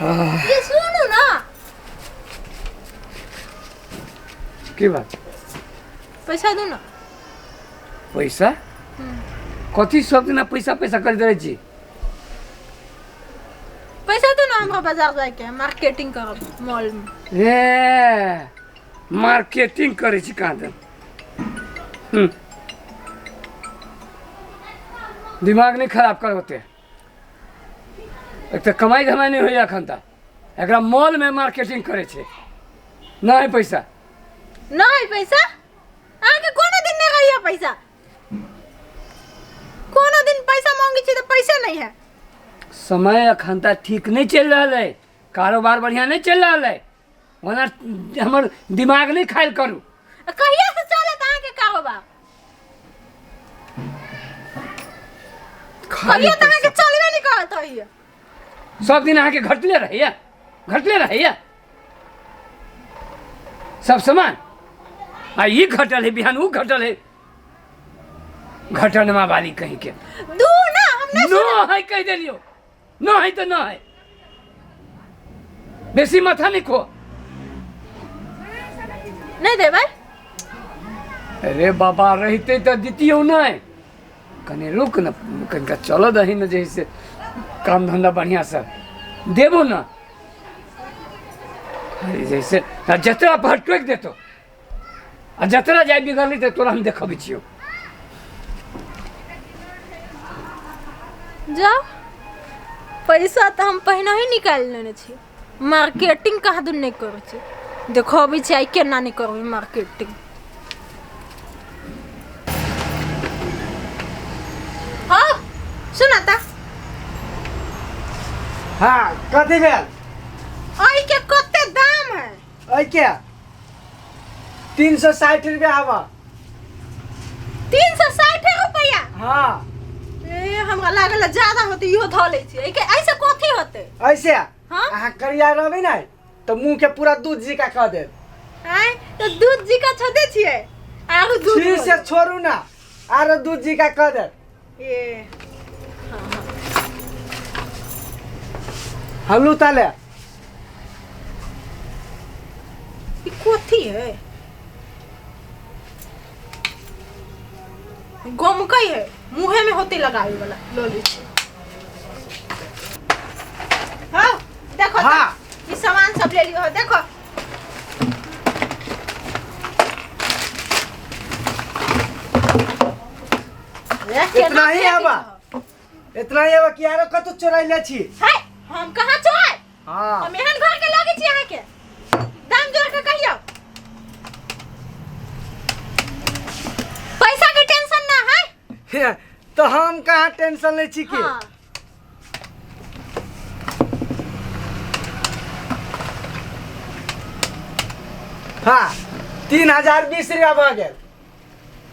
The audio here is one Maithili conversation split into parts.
ये सुनू ना। की बात? पैसा दू ना। पैसा कथी? सब दिना पैसा पैसा करैत रहै छी। पैसा दू ना, हमरा बाजार जाके मार्केटिंग करब मॉल में। ए, मार्केटिंग करै छी कहाँ दन। दिमाग नहि खराब कर ओते। एक तऽ कमाइ धमाइ नहि होइए एखन तक, एकरा मॉलमे मार्केटिंग करै छै। नहि पैसा। नहीं पैसा? अहाँके कोनो दिन नहीं रहिए पैसा। कोनो दिन पैसा मांगे छी तऽ पैसे नहीं है। समय एखन तक ठीक नहि चलि रहल है, कारोबार बढ़िआँ नहि चलि रहल है। ओना हमर दिमाग नहि खायल करू। आ कहिया से चलत अहाँके कारोबार? खाली कहिया तऽ अहाँके पैसा। चलबे नहीं करत होइए। सब दिन अहाँके घटले रहैया, घटले रहैया सब सामान। आ ई घटल है, बिहान ऊ घटल है। घटनमा वाली कहीं के। दू ना, हम नहीं। नो है, कहि देलियो, न है तऽ न है। बेसी माथा नहीं खो। नहीं देबै? अरे बाबा, रहिते तऽ दितियौ नहि। कनि रुक न, कनिका चलऽ दही ने, जे से काम धंधा बढ़िआँसँ देबो न। अरे जैसे आ जतरा पर टोकि देतो आ जतरा जाय बिगड़ली तऽ तोरा हम देखबै छियौ। जाओ, पैसा तऽ हम पहिने ही निकालि लेने छी। मार्केटिंग कहाँ दूर नहि करै छी, देखबै छी आइ केना नहि करबै मार्केटिंग। हाँ, सुना ता। हाँ, कथी भेल? एहि के कते दाम है? एहि के 360 रुपया हवा। 360 रुपया? हाँ। ए, हमरा लागल है ज्यादा होते, इहो धऽ लै छी। एहिके ऐसे कथी होते? ऐसे? हाँ। अहाँ करिया रहबै ने तऽ मुँह के पूरा दूध जिका कऽ देब। आँय, तऽ दूध जिका छोड़े छियै आरो दूध? छी से छोड़ू ना, आरो दूध जिका कऽ देब। ए। हलू ताले। ई कथी है? गमकै है, मुँहे में होते लगावे वाला। लो लै छी। हाँ, देखो। हाँ। ई सामान सब ले लियो, देखो। ए, केना इतना ही फेंक आबा? दहो? इतना ही आबा कि आरो कतौ चोराइले छी? है, हम कहाँ चोराय? हाँ। हम एहन घर के लागे छी अहाँके? दाम जोड़ के कहियौ। पैसा के टेंशन ना है। तो हम कहाँ टेंशन लै छी की? हाँ। हाँ, 3020 रुपया भऽ गेल।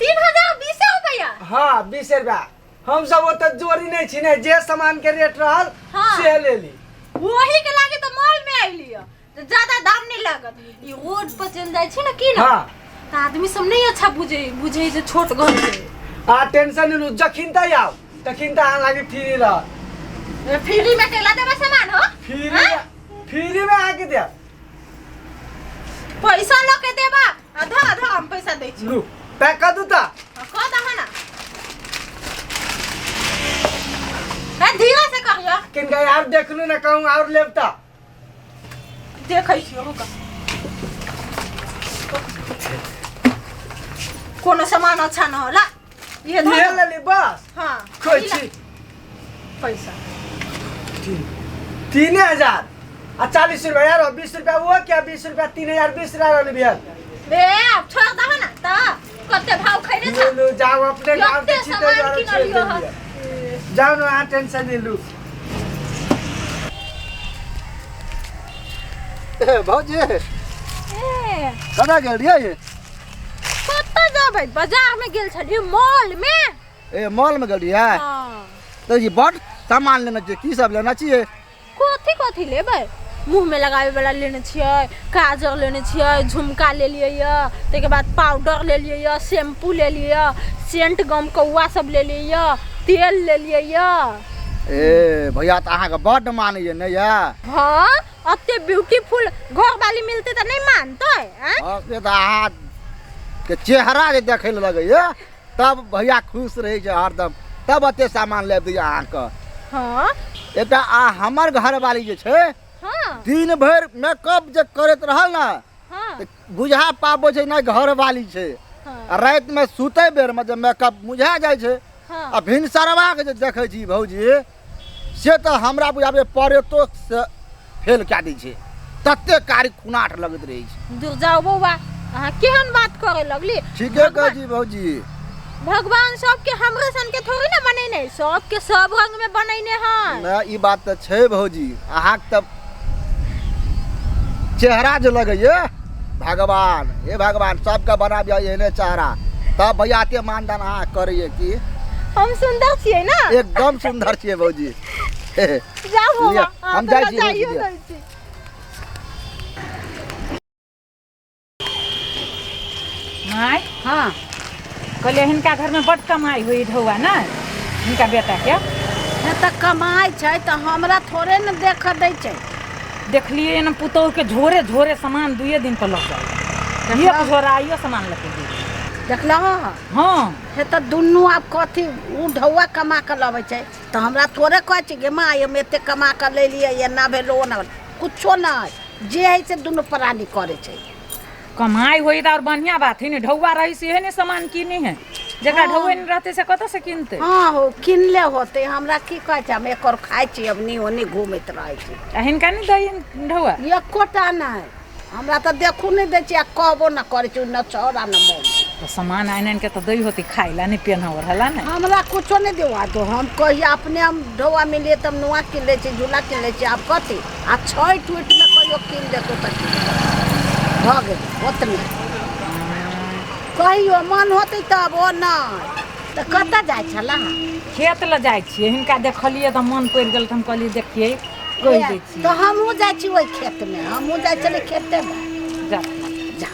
3020 रुपया? हाँ, 20 रुपया। हम सब ओतऽ जोड़ी नहीं छी ने, जे सामान के रेट रहल हाँ। से ले ली। वही के लागे तो मॉल में आइली है, तो ज्यादा दाम नहीं लागत। ई रोड पर चल जाय छी ना की ना, हाँ। तो आदमी सब नहीं अच्छा बुझे बुझे जे छोट घर के। आ टेंशन नहीं लू, जखिन तक आउ तखिन तक अहाँ लागे फ्री रह। फ्री में केला देबे सामान हो? फ्री हाँ? में, फ्री में आके देब। पैसा ल के देबा। आ धर धर, हम पैसा दै छी। लू, पैक कर दू तऽ? कह दह ना। ए, धीरे से करियो। किनका यार देखलू ना, कहूँ और लेब तऽ। देखै छियो, रुक। कोनो सामान अच्छा न होला। ये धर। इहे लेली बस? हाँ। खोइ ई ला छी। पैसा। 3040 रुपया यार, 20 रुपया वो क्या, 20 रुपया, 3020 रुपया रहल भैया। बे, आब छोड़ दह ना त, कते भाव खैने छ। लू लू, जाओ, अपने गाँव के कते छी तऽ सामान दुआरे छोड़ि किनलियो हन। देलियै। जाओ ना, अहाँ टेंशन नहीं लू। ए, भौजी। ए। कतऽ गेल रहियै? कतऽ जेबै, बाजार में गेल छलियै, मॉल में। ए, मॉल में गेल रहियै? हाँ। तऽ ई बड सामान लेने छियै, की सब लेने छियै? कथी कथी लेबै? मुँह में लगावे वाला लेने छियै, काजर लेने छियै, झुमका लेलियै यऽ, ताहिके बाद पाउडर लेलियै यऽ, शैम्पू लेलियै यऽ, सेंट गम कौआ सब लेलियै यऽ, तेल लेलियै यऽ। ए भैया तऽ अहाँके बड्ड मानैए नहि यऽ? हाँ, अते ब्यूटीफुल घर वाली मिलते तऽ नहि मानतै? आँय? हँ, से तऽ अहाँके चेहरा जे देखै लए लगैए तब भैया खुश रहै छै हरदम, तब एते सामान लाबि दैए अहाँके। हाँ। एकटा आ हमर घरवाली जे छै, हाँ, दिन भरि मेकअप जे करैत रहल ने, हाँ, तऽ बुझा पाबै छै नहि घरवाली छै। हाँ। आ रातिमे सुतै बेरमे जे मेकअप बुझा जाइ छै। हाँ। आ भिनसरबाके जे देखै छी भौजी, से तऽ हमरा बुझाबै परेतो से फेल कए दै छै, तते कारी खुनाट लगैत रहै छै। दूर जाओ बौआ, अहाँ केहन बात करे लगली? ठीके कहै छी भौजी। भगवान सबके हमरे सन के थोड़ी ना बनेने, सबके सब रंग में बनेने हैं। ना, ई बात तऽ छै भौजी, अहाँके तऽ चेहरा जे लगैए, भगवान, हे भगवान, सबके बनाबियै एहने चेहरा, तब भैया एते मानदान अहाँ करैए की? हम सुंदर छियै ना? एकदम सुंदर छियै भौजी। जाओ बौआ, लिअ, अहाँ हम तऽ जाइ छी भौजी, जाइयो लिअ। दै छी। माय। हाँ। कहलियै हिनका घरमे बड्ड कमाइ होइ ढौआ ने हिनका बेटाके? हे तऽ कमाइ छै तऽ हमरा थोड़े ने देखऽ दै छै। देखलियै ने पुतोहुके झोरे झोरे सामान दुइए दिन पर लऽ कऽ एक झोरा आइयो सामान लऽ कऽ गेल। देखलहो? हाँ। हे तऽ दुनू आब कथी ओ ढौआ कमा कऽ लबै छै तऽ हमरा थोड़े कहै छै गे माँ, हम एते कमा कऽ लेलियै, एना भेलो ओना भेलो, कुछो नहि, जे हइ से दुनू प्राणी करै छै। कमाइ होइ तऽ आओर बढ़िआँ बात है ने, ढौआ रही सेहे ने सामान किनी है, जकरा ढौए नहि रहतै से कतऽ से किनतै? हाँ हो, किनले होतै, हमरा की कहै छै, हम एकर खाइ छी, अब नी ओनी घूमैत रहै छी। आ हिनका नहि दै ढौआ? एकोटा नहि, हमरा तऽ देखू नहि दै छै आ कहबो नहि करै छै, न छौड़ा न मोन। तऽ सामान आनि आनि के तऽ दै होतै खाइ ला नहि, पेन्ह ओढ़ला नहि? हमरा कुछो नहि देवा दो, हम कहिया अपने हम ढौआ मिलिए तब नुआ किन लै छी, झूला किन लै छी, आब कथी आ छठि उठिमे कहियो किन देतौ तऽ किन भऽ गेल ओतने, कहियो मन होतै तब ओ नहि। तऽ कतऽ जाइ छलऽ? खेत लऽ जाइ छियै, हिनका देखलियै तऽ मन पड़ि गेल तऽ हम कहलियै देखियै कहि दै छियै। तऽ हमहूँ जाइ छी ओहि खेतमे, हमहूँ जाइ छलियै खेतेमे। जा। जा।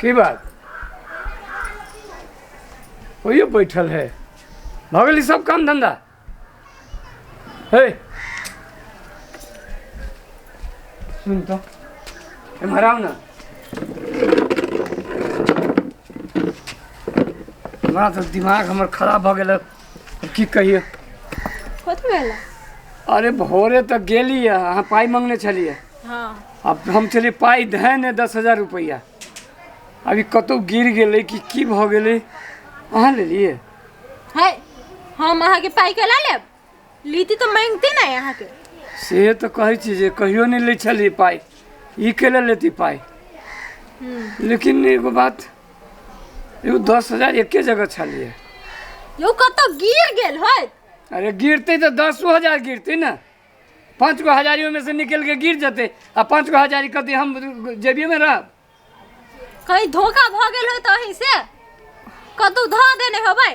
की बात ओहियो बैठल है? भऽ गेलै सब काम धंधा? हे सुन तो, एम्हर आउ ने। हमरा तऽ दिमाग हमर खराब भऽ गेल, की कहियै। कथी भेल? अरे भोरे तऽ गेलियै, अहाँ पाइ मंगने छलियै। हाँ। अब हम छलियै पाइ धैने 10,000 रुपैआ, अभी कतहु गिर गेलै कि की भऽ गेलै, अहाँ लेलियै? है, हम अहाँके पाइ केला लेब? लीती तऽ मांगती नहि अहाँके। से तऽ कहै छी जे कहियो नहि लै छलियै पाइ, ई केला लेती पाइ? लेकिन एगो बात, एगो 10,000 एके जगह छलियै। यौ, कतौ गिर गेल होइत। अरे गिरतै तऽ 10,000 गिरतै ने, 5 गो हजारी ओहिमे से निकलि के गिर जेतै आ 5 गो हजारी कहतै हम जेबिएमे रहब? कहीं धोखा भऽ गेल होइत अहीं से, कतौ धऽ देने होबै।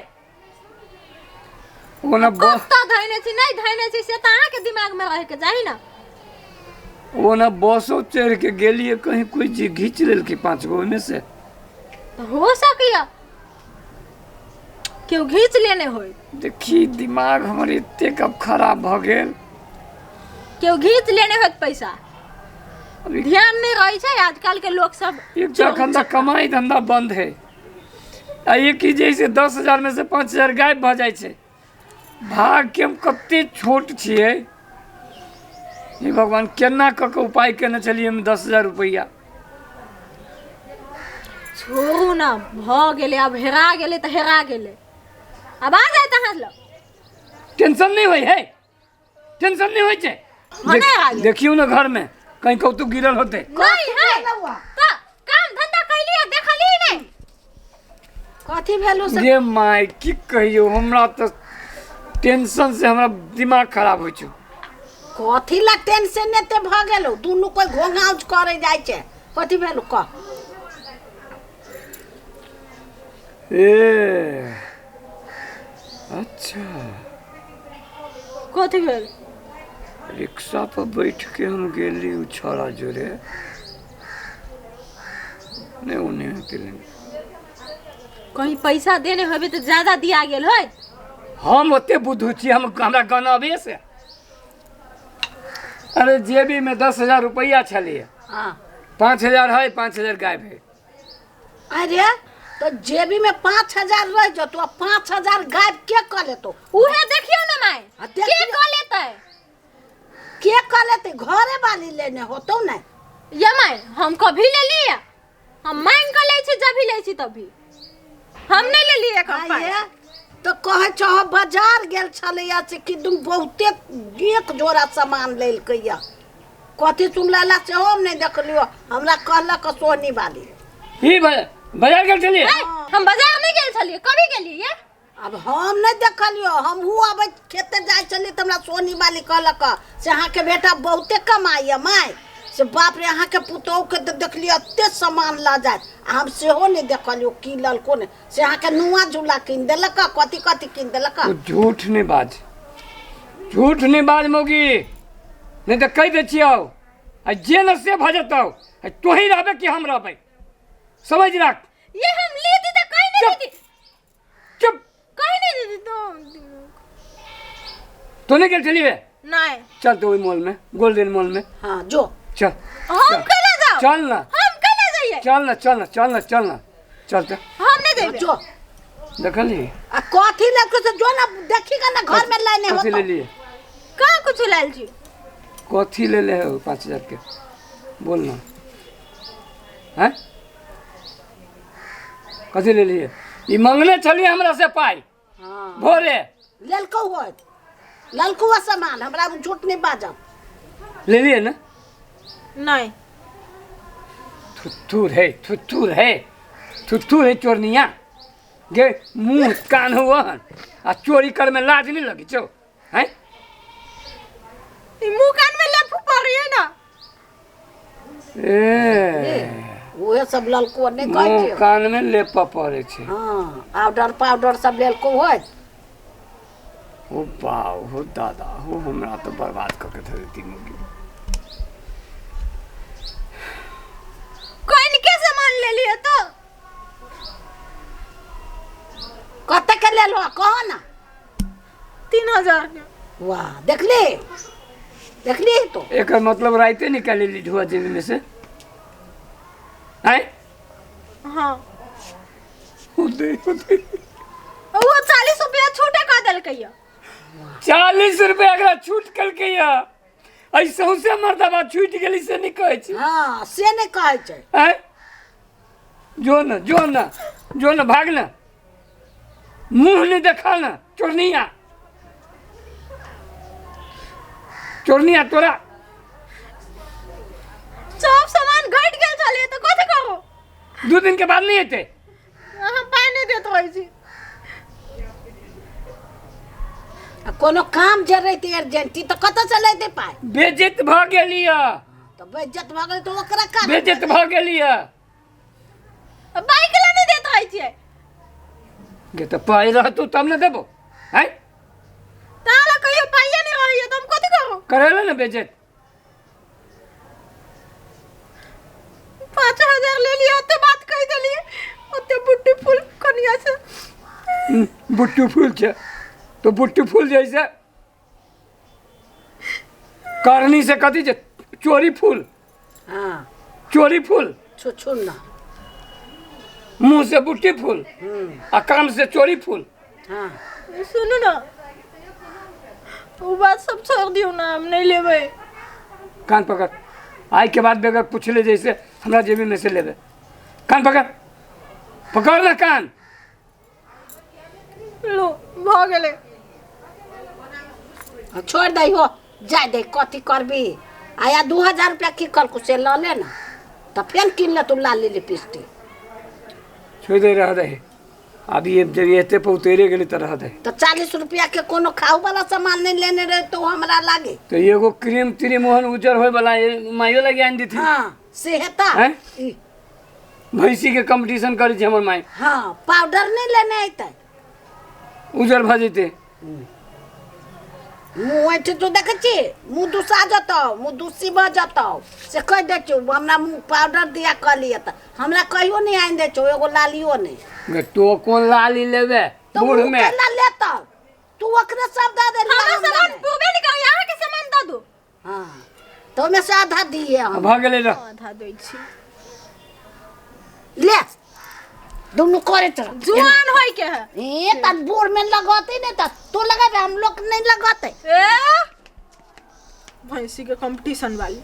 ओना कतऽ धैने छी नहि धैने छी से तऽ अहाँके दिमागमे रहैके चाही ने। ओना बसो चढ़ि के गेलियै, कहीं कोइ चीज घीच लेलकै 5 गो ओहिमे से। तऽ हो सकैया केओ घीच लेने होय। देखी, दिमाग हमर एतेक अब खराब भऽ गेल। केओ घीच लेने होत पैसा। अभी ध्यान नहि रहै छै आजकल के लोक सब। एक तऽ एखन तक कमाइ धन्धा बन्द है आ एक ही जे से 10,000 में से 5,000 गायब भऽ जाइ छै। भागके हम कते छोट छियै, हे भगवान, केना कऽ के उपाय केने छलियै हम 10,000 रुपैआ। छोड़ू ने, भऽ गेलै, आब हेरा गेलै तऽ हेरा गेलै, आब आ जायत अहाँ लग। टेंशन नहि होइ है, टेंशन नहि होइ छै। हँ, नहि आ गेल। देखियौ ने घरमे कहीं कतौ गिरल होतै। नहीं है तऽ काम धंधा कैलियै, देखलियै नहि? कथी भेलो से? गे माय, की कहियौ, हमरा तऽ टेंशन से हमरा दिमाग खराब होइ छै। कथी ला टेंशन एते भऽ गेलो? दुनू कोइ घोंघाउज करे जाइ छै, कथी भेलो कह। ए अच्छा। कथी भेल? रिक्शा पर बैठ के हम गेली उ छौड़ा जोरे, नहि ओ नहि हेतै लेने। कहीं पैसा देने होबे तऽ ज्यादा दिया गेल होय। हम ओते बुद्धू छी, हम हमरा गाना अबैए से? अरे जेबीमे 10,000 रुपैआ छलैए। हाँ। 5,000 है, 5,000 गायब है। अरे तो जेबी में 5,000 रह जतो आ 5,000 गायब के कऽ लेतो? उहे देखियौ ने माय। हाँ, के देखियौ। कऽ लेतै? के कऽ लेतै? घरे वाली लेने होतो ने। ये माय, हम कभी ले लिया? हम मांग कऽ लै छी, जब भी लै छी तभी। हम नहीं ले लिए एकर पाइ। आये, तो कहै छहो बाजार गेल छलैया से किदन बहुते एक जोड़ा सामान लेलकैया, कथी सुनला सेहो हम नहि देखलियो, हमरा कहलक सोहनी वाली। ई बाजार गेल छलियै? ए, हम बाजार नहीं गेल छलियै, कभी गेलियै? अब हम नहीं देखलियो, हमहूँ अबै खेते जाइ छलियै तऽ हमरा सोनी वाली कहलक से अहाँके बेटा बहुते कमाइए माय, से बाप रे अहाँके पुतोहुके तऽ देखलियै एते सामान लऽ जायत, आ हम सेहो नहि देखलियो की ललको ने, से अहाँके नुआ झूला कीन देलक, कथी कथी कीन देलक। तू झूठ नहि बाज, झूठ नहि बाज मौगी, नहि तऽ कहि दै छियौ आ जे ने से भऽ जेतौ, आ तोही रहबै कि हम रहबै, समझ राख। ये हम लेती तऽ कहीं नहीं चुप। देती। चुप। कहीं नहीं देती तो। तो नहीं गेल छलियै? नहीं। चल तो ओहि मॉल में, गोल्डन मॉल में। हाँ जो। चल। हम केना जाओ? चल ना। हम केना जाइए? चल ना, चल ना, चल ना, चल ना, चल तो। हम नहीं जाइए। जो। देखली? आ कथी लेलको से जो ना देखी ना घर में लाने कथी होतो। ले लिए? कहाँ कुछ लाल जी? कथी ले ले हो 5,000 के, बोल ना। हैं कथी ले लिए? ई मंगने छलियै हमरा से पाइ। हाँ। भोरे। लेलको होत, ललको सामान, हमरा झूठ नहीं बाजब। ले लिए ना? नहीं। थुथुर है, थुथुर है, थुथुर है चोरनिया गे, मुँह कान हुआ आ चोरी कर में लाज नहीं लगी छौ? हैं? ई मुंह कान में लफू पड़ी है ना। ए उहे सब ललको नहीं कहै मुँह छियौ। कान में लेप पड़े छै। हाँ, पाउडर पाउडर सब लेलको होत। ओ बाउ हो दादा हो, हमरा तो बर्बाद कऽ के धऽ देती मुगी। कौन के सामान ले लिए तो? कते के लेलहो कहो ना? 3,000 के। वाह देखली, देखली तो। एकर मतलब राइते निकालि ली ढुआ जेबी में से। आँय? हाँ। होते, होते। वो 40 रुपया छूटे कऽ देलकै। 40 रुपया एकरा छूट कलकै। ऐ सौंसे मर्दबा छूटि गेलै से नहि कहै छै। हाँ से नहि कहै छै। आँय? जो न, जो न, जो न, भाग न, मुँह नहीं देखा न चोरनिया, चोरनिया तोरा सब सामान घट गेल छलै तऽ कथी करू? 2 दिन के बाद नहीं एतै। अहाँ पाइ नहि देत रहै छी। आ कोनो काम जे रहितै अर्जेंटी तऽ कतऽ से लैतै पाइ? बेइज्जत भऽ गेलियै। तऽ बेइज्जत भऽ गेलै तऽ ओकरा का? बेइज्जत भऽ गेलियै। बाइक लए नहि देत रहै छियै। गे तऽ पाइ रहतौ तब ने देबौ। हैं? ताला कहियो पाइए नहि रहैए तऽ हम कथी करू? करेला ने बेइज्जत। 5,000 ले लिअ, ओते बात कहि देलियै, ओते बुट्टी फूल कनिया से। बुट्टी फूल छै तो बुट्टी फूल जैसे करनी से कथी छै? चोरी फूल। हाँ। चोरी फूल। छु छु ना। मुँह से बुट्टी फूल आ काम से चोरी फूल। हाँ। सुनू ना, ओ बात सब छोड़ दियौ ना, हम नहीं लेबै। कान पकड़, आइ के बाद बगैर पूछले जैसे हमरा जेबी में से लेबै। कान पकड़, पकड़ ना कान। लो भऽ गेलै। छोड़ दै हो, जाय दे, कथी करबी? आया 2,000 रुपया की कलकू से लऽ ले ना, तऽ फेर कीन ले तू लाली लिपस्टिक। छोड़ दे, रह दे। अभी ये जब एते पर उतरे गेली तऽ रह दे। तऽ 40 रुपया के कोनो खाऊ वाला सामान नहीं लेने रहे तो हमरा लागे। तो एगो क्रीम त्रीम ओहन उज्जर होय वाला माइयो लगे आनि देथिन। हाँ से हेता। हैं? भैंसी के कंपटीशन करै छै हमर माय। हाँ पाउडर नहीं लेने अयतै, उज्जर भऽ जेतै। मुँह ऐठ तू देखै छी, मुँह दुसा जेतौ, मुँह दुसी भऽ जेतौ, से कहि दै छियौ। हमरा मुँह पाउडर दिया कहलियै तऽ हमरा कहियो नहि आनि दै छौ, एगो लालियो नहि। गे, तो कोन लाली लेबे तऽ बूढ़ ओ में? केना लेतौ? तू ओकरे सब दऽ दे। हमरा सामान पूबे नहीं करी, अहाँ के सामान दऽ दू। हाँ, तऽ ओहिमे से आधा दिए हम। भऽ गेलै रह। आधा दै छी। ले, दुनू करे चल। जुआन होय के है। ए त बूढ़ में लगते नहीं त तू लगाबे, हम लोग नहीं लगते। ए भैंसी के कंपटीशन वाली।